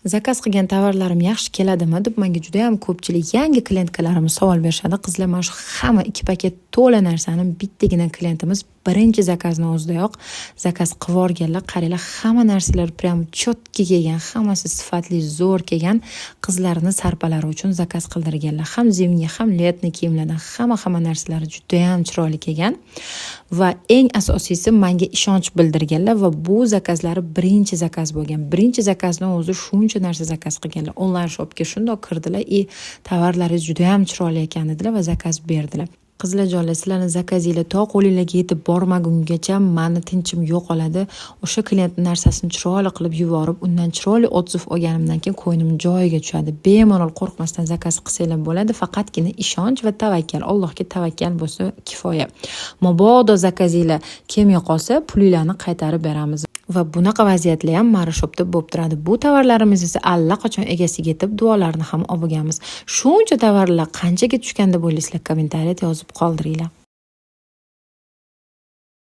Zakaz qilgan tovarlarim yaxshi keladimi deb menga judayam ko'pchilik, yangi клиентка larimiz savol berishadi. Qizlar, mana shu hamma 2 paket to'la narsani bittagina klientimiz birinchi zakazni o'zidayoq zakaz qilib yuborganlar. Qaranglar, hamma narsalar прям четкий kelgan, hammasi sifatli, zo'r kelgan. Qizlarni sarpalari uchun zakaz qildirganlar. Ham зимний, ham летний kiyimlardan hamma narsalari judayam chiroyli kelgan va eng asosiysi, menga ishonch bildirganlar va bu zakazlari birinchi zakaz bo'lgan. Birinchi zakazni o'zi shuncha narsa zakaz qilganlar. Onlayn shopga shundoq kirdilar и tovarlaringiz judayam chiroyli ekan dedilar va zakaz berdilar. Qizlarjonlar, sizlarni zakazinglar to qo'linglarga yetib bormagungacha mani tinchim yo'qoladi. O'sha klientni narsasini chiroyli qilib yuborib, undan chiroyli отзыв olganimdan keyin ko'nglim joyiga tushadi. Bemalol qo'rqmasdan zakaz qilsanglar bo'ladi. Faqatgina ishonch va tavakkal, Allohga tavakkal bo'lsa kifoya. Mabodo zakazinglar kelmay qolsa, pulinglarni qaytarib beramiz. Va bunaqa vaziyatlar ham Marashopda bo'lib turadi. Bu tovarlarimiz esa allaqachon egasiga yetib, duolarni ham olganmiz. Shuncha tovarlar qanchaga tushgan deb o'ylaysizlar? Kommentariyada yozib qoldiringlar.